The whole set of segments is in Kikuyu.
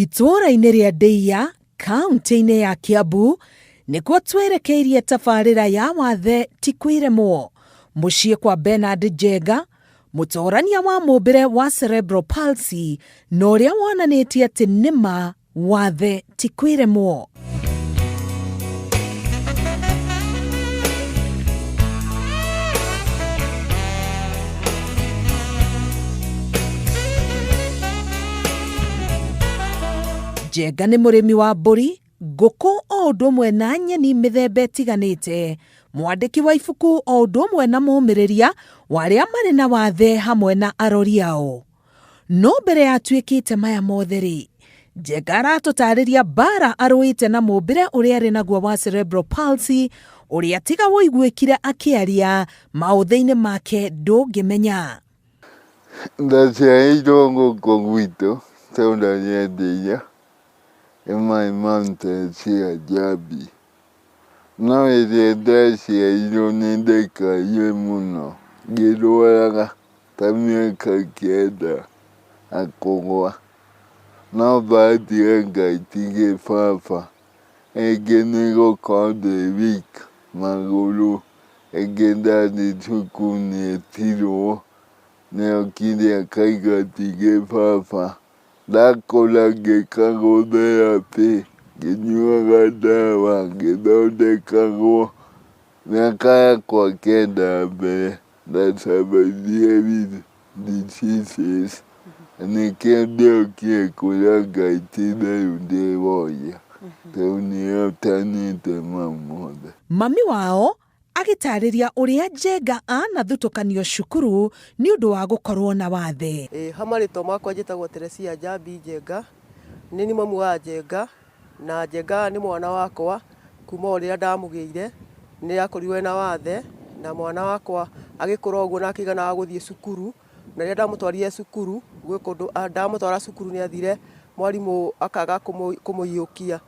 Itũũra-inĩ rĩa Ndeiya, kaunti-inĩ ya Kiambu, nĩkuo twerekeirie tabarĩra ya Wathe ti Kwĩremwo, mũciĩ kwa Bernard Njenga, mũtũrania wa mũmbĩre wa cerebral palsy na ũrĩa wonanĩtie atĩ nĩma wathe ti kwĩremwo. Njenga nĩ mũrĩmi wa mbũri, ngũkũ o ũndũ ũmwe na nyeni mĩthemba ĩtiganĩte, mwandĩki wa ibuku o ũndũ ũmwe na mũmĩrĩria wa arĩa marĩ na wathe hamwe na arori ao. No mbere ya atuĩkĩte maya mothe-rĩ, Njenga aratũtarĩria mbara arũĩte na mũmbĩre ũrĩa arĩ naguo wa cerebral palsy, ũrĩa tiga wũiguĩkire akĩaria maũthĩ-inĩ make ndũngĩmenya. Ndaciarĩirwo gũkũ gwitũ itũũra rĩa Ndeiya, my mum Teresia Njambi. No rĩrĩa ndaciarirwo nĩ ndaikarire mũno ngĩrwaraga ta mĩaka 9 na kũgwa. No bahati ya Ngai ti baba, rĩngĩ nĩ gũkorwo ndĩ weak magũrũ, rĩngĩ ndathiĩ cukuru nĩetirwo, nĩokire akauga ndige baba. Ndakũra ngĩkagwo therapy, ngĩnyuaga ndawa, ngĩthondekagwo. Mĩaka yakwa 9 ya mbere ndasurvivire with diseases, na nĩkĩo ndĩokire kwĩra Ngai ti itherũ ndĩ warrior, tondũ nĩhotanĩte mau mothe. Mami wao agĩtarĩria ũrĩa Njenga anathutũkanio cukuru nĩ ũndũ wa gũkorwo na wathe. Ĩĩ ha marĩtwa makwa njĩtagwo Teresia Njambi Njenga, nĩ niĩ mamu wa Njenga, na Njenga nĩ mwana wakwa kuma o rĩrĩa ndamũgĩire, nĩ akorirwo ena wathe, na mwana wakwa agĩkũra ũguo na akĩigana wa gũthiĩ cukuru, na rĩrĩa ndamũtwarire cukuru, gwĩ kũndũ ndamũtwara cukuru nĩ athire mwarimũ akaga kũmũiyũkia,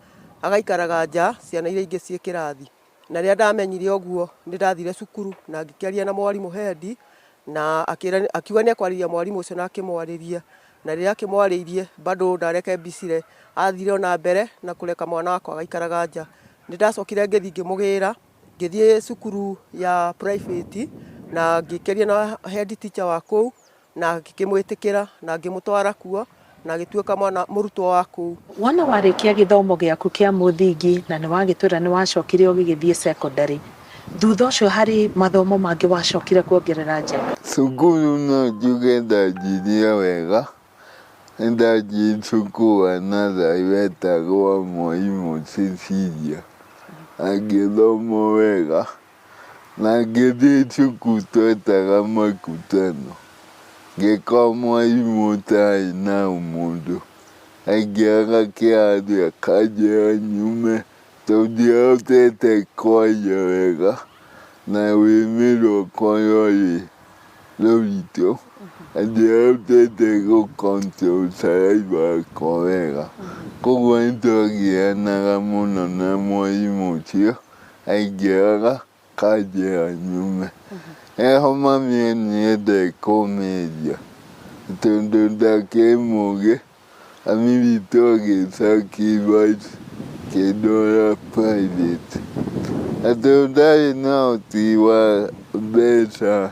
agaikaraga nja ciana iria ingĩ ciĩ kĩrathi. Na rĩrĩa ndamenyire ũguo nĩ ndathire cukuru na ngĩkĩaria na mwarimũ head na akiuga nĩ ekwarĩria mwarimũ ũcio na akĩmwarĩria. Na rĩrĩa akĩmwarĩirie bado ndarekebicire, athire ona mbere na kũreka mwana wakwa agaikaraga nja. Nĩ ndacokire ngĩthiĩ ngĩmũgĩra, ngĩthiĩ cukuru ya private na ngĩkĩaria na head teacher wa kũu na ngĩkĩmwĩtĩkĩra na ngĩmũtwara kuo na agĩtuĩka mwana mũrutwo wa kũu. Wona warĩkia gĩthomo gĩaku kĩa mũthingi na nĩ wagĩtwĩra nĩ wacokire ũgĩgĩthiĩ secondary, thutha ũcio harĩ mathomo mangĩ wacokire kuongerera Njenga? Cukuru no njuge ndanjirie wega, nĩ ndanjirie cukuru wa natharĩ wetagwo Mwarimũ Cecilia, na ngĩthoma wega. Na ngĩthiĩ cukuru twetaga Makutano, ngĩkora mwarimũ ũtarĩ na ũmũndũ, aingĩraga kĩrathi akanjĩra nyume tondũ ndiahotete kwaria wega na rũrĩmĩ rwakwa rwarĩ rũritũ na ndiahotete gũ control saliva yakwa wega. Koguo nĩ twagianaga mũno na mwarimũ ũcio. Aingĩraga akanjĩra nyume. Heho mami niĩ ndekũmĩria tondũ ndakĩrĩ mũgĩ, mami witũ agĩ sacrifice akĩndwara private. Na tondũ ndarĩ na ũhoti wa mbeca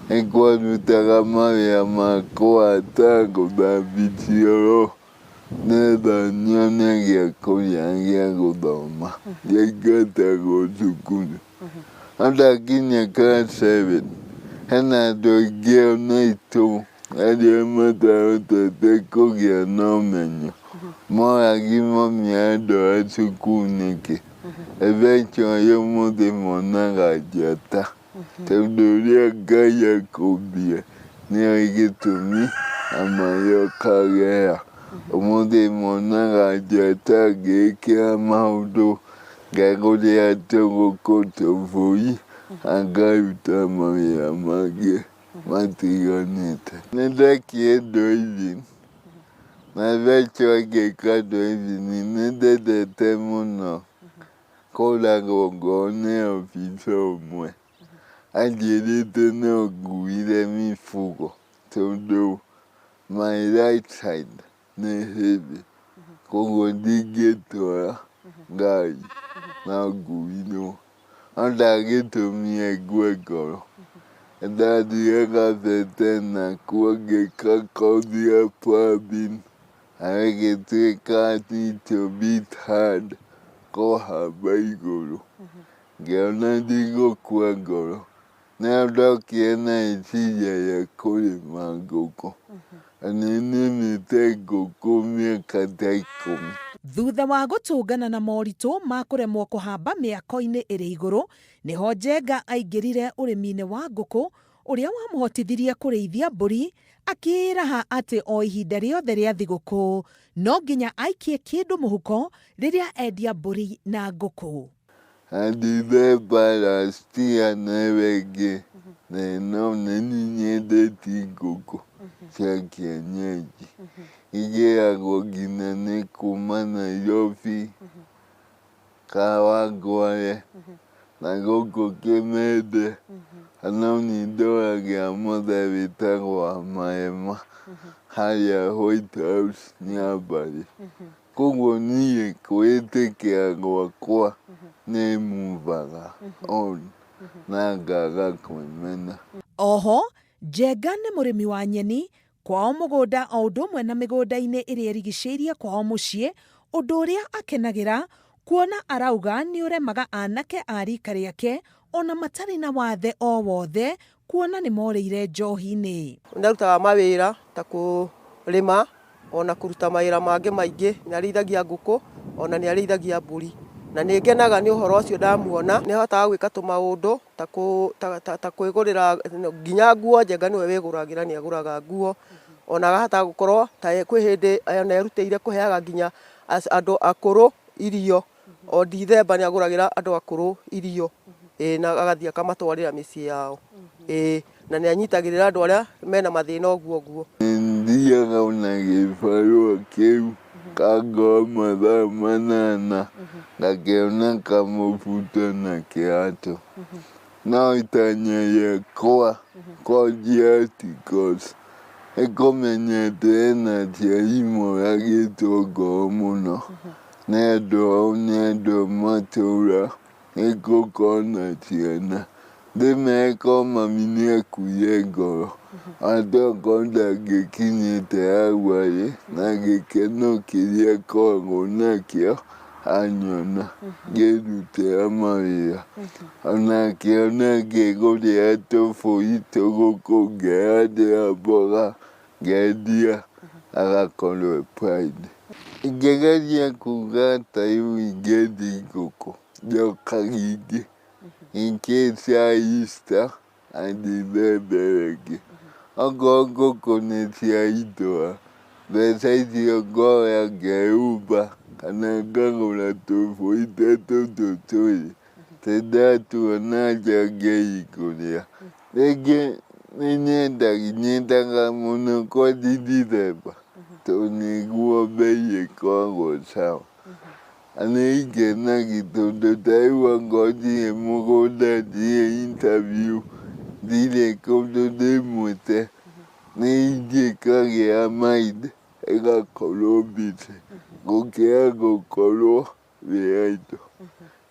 nĩ kwarutaga mawĩra ma kũhata, gũthambia cioro. Nĩgetha nyone gĩa kũrĩa gĩa gũthoma ndiaingatagwo cukuru. No ndakinya class seven hena andũ aingĩ ona aitũ arĩa matahotete kũgĩa na ũmenyo moragia mami andwara cukuru nĩkĩ. Eventually ũmũthĩ monaga njata. Tondũ ũrĩa Ngai akũmbire nĩoĩ gĩtũmi na marĩa ũkagera. Ũmũthĩ monaga njata ngĩkĩra maũndũ, ngagũrĩra tũgũkũ, tũbũri na ngaruta mawĩra mangĩ matiganĩte. Nĩ ndekire driving na eventually ngĩka driving nĩ ndendete mũno. Kũragwo ngoro nĩ obitha ũmwe anjĩrĩte no nguire mĩbugo tondũ my right side nĩ heavy. Koguo ndingĩtwara ngari no nguirwo. No ndagĩtũmire ngue ngoro. Nĩndathire Kabete nakuo ngĩka kothi ya plumbing na ĩgĩtuĩka little bit hard kũhamba igũrũ. Ngĩona ndigũkua ngoro. Nĩyo ndokire na rĩciria rĩa kũrĩma ngũkũ. Na nĩnĩmĩte ngũkũ mĩaka ta 10. Thutha wa gũtũngana na moritũ ma kũremwo kũhamba mĩako-inĩ ĩrĩ igũrũ, nĩho Njenga aingĩrire ũrĩmi-inĩ wa ngũkũ ũrĩa wamũhotithirie kũrĩithia mbũri, akĩĩraha atĩ o ihinda rĩothe rĩa thigũkũ no nginya aikie kĩndũ mũhuko rĩrĩa endia mbũri na ngũkũ. Na December last year na ĩyo ĩngĩ na ĩno nĩ nyendetie ngũkũ cia kienyeji. Igĩragwo nginya nĩ kuma Nairobi, Kawangware na gũkũ Kĩmende. No nĩ ndoragĩra mũthee wĩtagwo Wamaema harĩa White House Nyambari. Koguo niĩ kwĩĩtĩkĩra gwakwa nĩ muvaga on na ngaga kwĩmena. Oho, Njenga nĩ mũrĩmi wa nyeni kwao mũgũnda o ũndũ ũmwe na mĩgũnda-inĩ ĩrĩa ĩrigicĩirie kwao mũciĩ, ũndũ ũrĩa akenagĩra kuona arauga nĩ ũremaga anake a rika rĩake ona matarĩ na wathe o wothe kuona nĩ morĩire njohi-inĩ. Nĩarutaga mawĩra ta kũrĩma ona kũruta mawĩra mangĩ maingĩ. Nĩarĩithagia ngũkũ ona nĩarĩithagia mbũri. Na nĩngenaga nĩ ũhoro ũcio ndamuona. Nĩahotaga gwĩka tũmaũndũ ta kwĩgũrĩra nginya nguo. Njenga nĩwe wĩgũragĩra, nĩagũraga nguo. Ona akahota gũkorwo ta kwĩ hĩndĩ ona erutĩire kũheaga nginya andũ akũrũ irio. O Dithemba nĩagũragĩra andũ akũrũ irio. Ĩĩ na agathiĩ akamatwarĩra mĩciĩ yao. Ĩĩ na nĩanyitagĩrĩra andũ arĩa mena mathĩna ũguo ũguo. Nĩthiaga na gĩbarũa kĩu kangora mathaa 8 ngakĩona kamũbuto na kĩratũ. No itanya rĩakwa kwanjia articles nĩ kũmenya atĩ hena aciari moragĩtwo ngoro mũno nĩ andũ ao nĩ andũ a matũra nĩgũkorwo na ciana. Ndĩmere korwo mami nĩakuire ngoro ona tokorwo ndangĩkinyĩte hau arĩ na gĩkeno kĩrĩa akoragwo nakĩo anyona ngĩrutĩra mawĩra. Onake ona ngĩgũrĩra tũbũri tũgũkũ ngehandĩra mboga ngendia agakorwo e proud. Ingĩgeria kuga ta rĩu ingĩendia ngũkũ njokagia ingĩ in case ya Easter and December ĩyo ĩngĩ. Okorwo ngũkũ nĩ cia itũra mbeca icio ngoya ngehumba kana ngagũra tũbũri ta tũtũ twĩrĩ tĩndatuona nja ngehingũrĩra. Rĩngĩ nĩ nyendaga mũno kwendia December tondũ nĩguo mbei ĩkoragwo sawa. Na nĩ ingenagia tondũ ta rĩu okorwo ndirĩ mũgũnda, ndirĩ interview, ndirĩ kũndũ ndĩmwĩte, nĩ injĩkagĩra mind ĩgakorwo busy gũkĩra gũkorwo wĩ idle.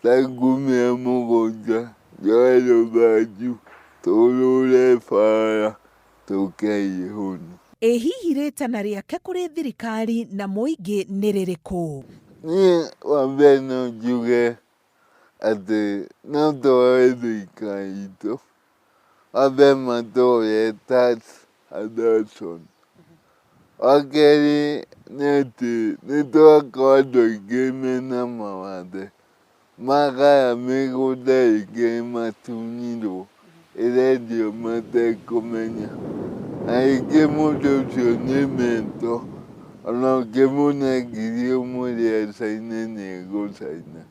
Ta rĩu ngumĩra mũgũnda njoe rũthanju tũrũre bara tũke ihũni. Ĩ hihi rĩtana rĩake kũrĩ thirikari na mũingĩ nĩ rĩrĩkũ? Niĩ wa mbere no njuge atĩ no tũhoe thirikari itũ wa mbere matũhe tax deduction. Wa kerĩ nĩ atĩ nĩtũrakorwo andũ aingĩ mena mawathe magaya mĩgũnda ĩngĩ matunyirwo ĩrendio matekũmenya. Na rĩngĩ mũndũ ũcio nĩ mental ona ũngĩmũne ngiri ũmwĩre acaine nĩegũcaina.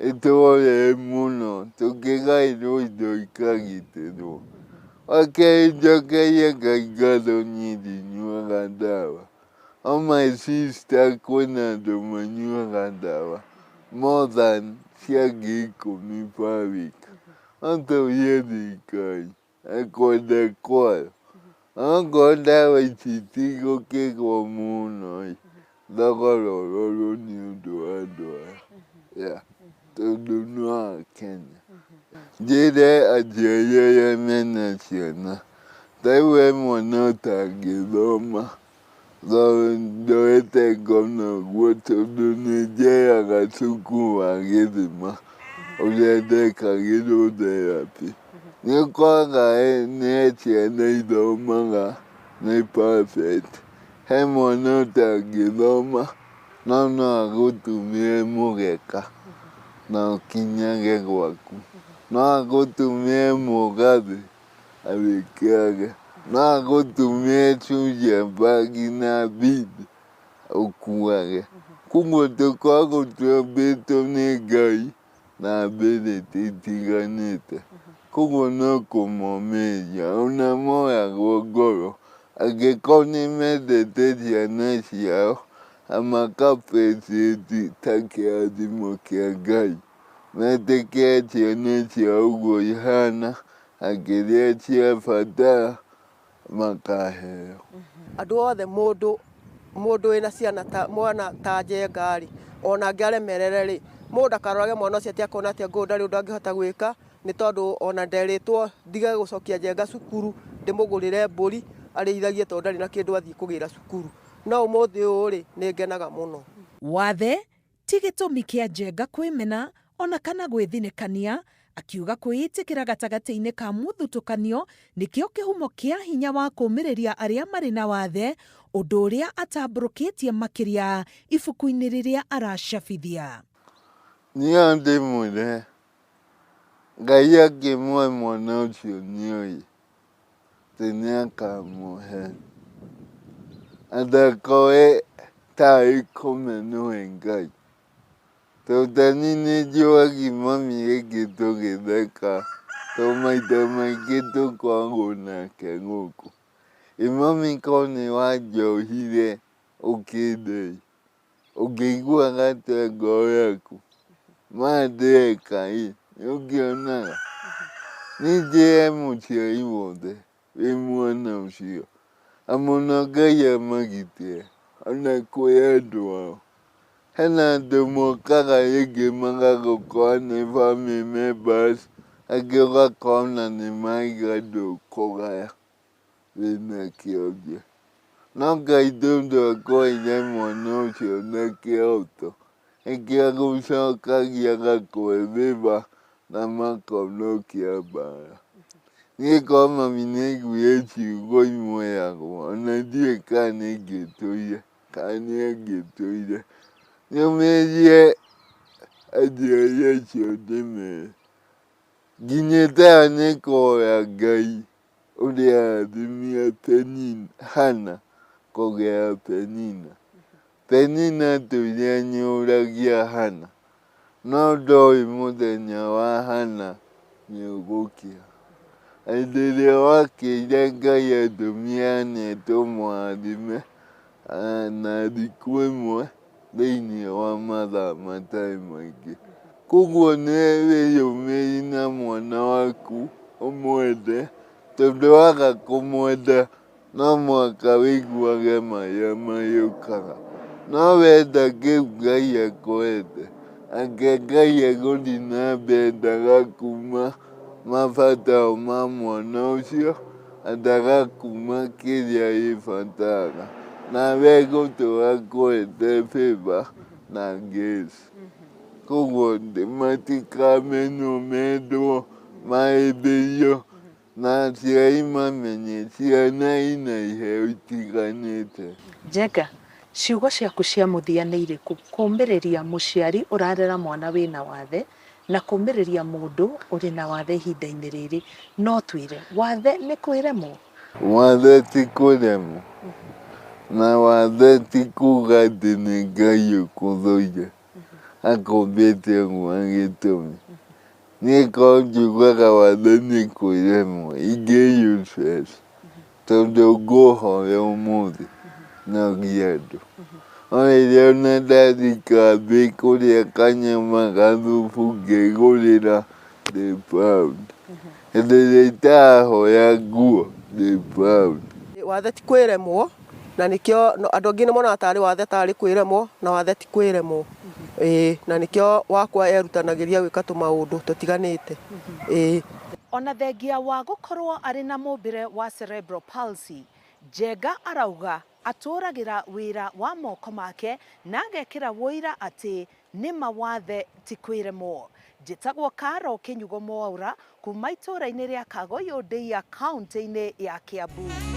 Ĩtũrorere mũno tũkĩgaĩrwo indo ikagitĩrwo. Wa kerĩ njokerie Ngai ngatho niĩ ndinyuaga ndawa. No my sister kwĩna andũ manyuaga ndawa more than cia 10,000 per week. No tũrie thirikari na kwenda kwayo onokorwo ndawa ici itigũkĩgwo mũno ĩ, Thogora ũrorwo nĩ ũndũ wa andũ aya. Yeah. Tondũ no a Kenya. Njĩre aciari arĩa mena ciana, ta rĩu he mwana ũtangĩthoma, ndorete ngona ũguo tondũ nĩ njeraga cukuru wa gĩthima ũrĩa ndekagĩrwo therapy. Nĩ ũkoraga nĩ he ciana ithomaga nĩ perfect, he mwana ũtangĩthoma no no agũtumĩre mũgeka na ũkinyage gwaku, no agũtumĩre mũgathĩ awĩkĩrage, no agũtumĩre curia bagi na bead ũkuage. Koguo tũkoragwo tũmbĩtwo nĩ Ngai na ability itiganĩte. Koguo no kũmomĩrĩria ona moragwo ngoro angĩkorwo nĩ mendete ciana ciao na maka appreciate ta kĩrathimo kĩa Ngai, metĩkĩre ciana ciao ũguo ihana na kĩrĩa ciabatara makaheo. Andũ othe mũndũ mũndũ wĩna ciana ta mwana ta Njenga rĩ, ona angĩ aremerere rĩ, mũndũ ndakarorage mwana ũcio atĩ akona atĩ ngũyũ ndarĩ ũndũ angĩhota gwĩka, nĩ tondũ ona nderĩtwo ndige gũcokia Njenga cukuru, ndĩmũgũrĩre mbũri arĩithagie tondũ ndarĩ na kĩndũ athiĩ kũgĩra cukuru. No ũmũthĩ ũyũ rĩ, nĩ ngenaga mũno. Wathe ti gĩtũmi kĩa Njenga kwĩmena ona kana gwĩthinĩkania, akiuga kwĩĩtĩkĩra gatagatĩ-inĩ ka mũthutũkanio nĩkĩo kĩhumo kĩa hinya wa kũũmĩrĩria arĩa marĩ na wathe, ũndũ ũrĩa atambũrũkĩtie makĩria ibuku-inĩ rĩrĩa aracabithia. Niĩ ndĩmwĩre Ngai akĩmũhe mwana ũcio nĩoĩ atĩ nĩakamũhe na ndakoe tarĩ kũmenwo nĩ Ngai. Tondũ ta niĩ nĩnjũragia mami rĩngĩ tũgĩtheka tondũ maita maingĩ tũkoragwo nake gũkũ. Ĩ mami korwo nĩwanjohire ũkĩnda ĩ, ũngĩiguaga atĩa ngoro yaku? Maya ndĩreka ĩ, nĩũngĩonaga? Niĩ njĩre mũciari wothe wĩ mwana ũcio, na mũno Ngai amagitĩre ona kwĩ andũ ao. Hena andũ mokaga rĩngĩ magagũkora nĩ family members, angĩ ũgakora ona nĩ maraiga ndũkũgaya wĩna kĩonje. No Ngai tondũ akũheire mwana ũcio na kĩroto, nĩkĩo agũcokagia agakũhe favour na makonokia mbara. Niĩ korwo mami nĩaiguire ciugo imweragwo ona ndiũĩ kana nĩingĩtũire kana nĩangĩtũire. Nyũmĩrĩrie aciari acio ndĩmere nginyĩte haha nĩ kũhoya Ngai ũrĩa arathimire Hana kũgerera Penina. Penina atũire anyũrũragia Hana, no ndoĩ mũthenya wa Hana nĩ ũgũkĩra. Hĩndĩ ĩrĩa wakĩire Ngai atũmire Hana etwo mũrathime na thikũ ĩmwe thĩinĩ wa mathaa matarĩ maingĩ. Koguo nĩ wĩyũmĩrie na mwana waku ũmwende, tondũ waga kũmwenda no mũhaka wĩiguage marĩa marĩũkaga. No wenda kĩu Ngai akũhete, reke Ngai egũthiĩ na mbere ndagakuma mabataro ma mwana ũcio, na ndagakuma kĩrĩa ĩbataraga. Nawe egũtũra akũhete favour na grace. Koguo matikamenwo mendwo, mahĩmbĩrio na aciari mamenye ciana ina iheo itiganĩte. Njenga, ciugo ciaku cia mũthia nĩ irĩkũ kũũmĩrĩria mũciari ũrarera mwana wĩna wathe na kũũmĩrĩria mũndũ ũrĩ na wathe ihinda-inĩ rĩrĩ? No twĩre, wathe nĩ kwĩremwo? Wathe ti kũremwo, na wathe ti kuga atĩ nĩ Ngai ũkũthũire akũmbĩte ũguo na gĩtũmi. Niĩ korwo njugaga wathe nĩ kwĩremwo, ingĩ useless tondũ ngũhoya ũmũthĩ no ngie andũ. No rĩrĩa ona ndathiĩ kambĩ kũrĩa kanyama gathubu ngĩgũrĩra ndĩ proud. Hĩndĩ ĩrĩa itarahoya nguo ndĩ proud. Wathe ti kwĩremwo, Na nĩkĩo andũ angĩ nĩ monaga tarĩ wathe tarĩ kwĩremwo, na wathe ti kwĩremwo. Ĩĩ, na nĩkĩo wakwa erutanagĩria gwĩka tũmaũndũ tũtiganĩte. Ĩĩ. Ona thengia wa gũkorwo arĩ na mũmbĩre wa cerebral palsy, Njenga arauga atũragĩra wĩra wa moko make na agekĩra wũira atĩ nĩma wathe ti kwĩremwo. Njĩtagwo Caro Kĩnyugo Mwaura kuma itũũra-inĩ rĩa Kagoyũ Ndĩia kaũntĩ-inĩ ya Kiambu.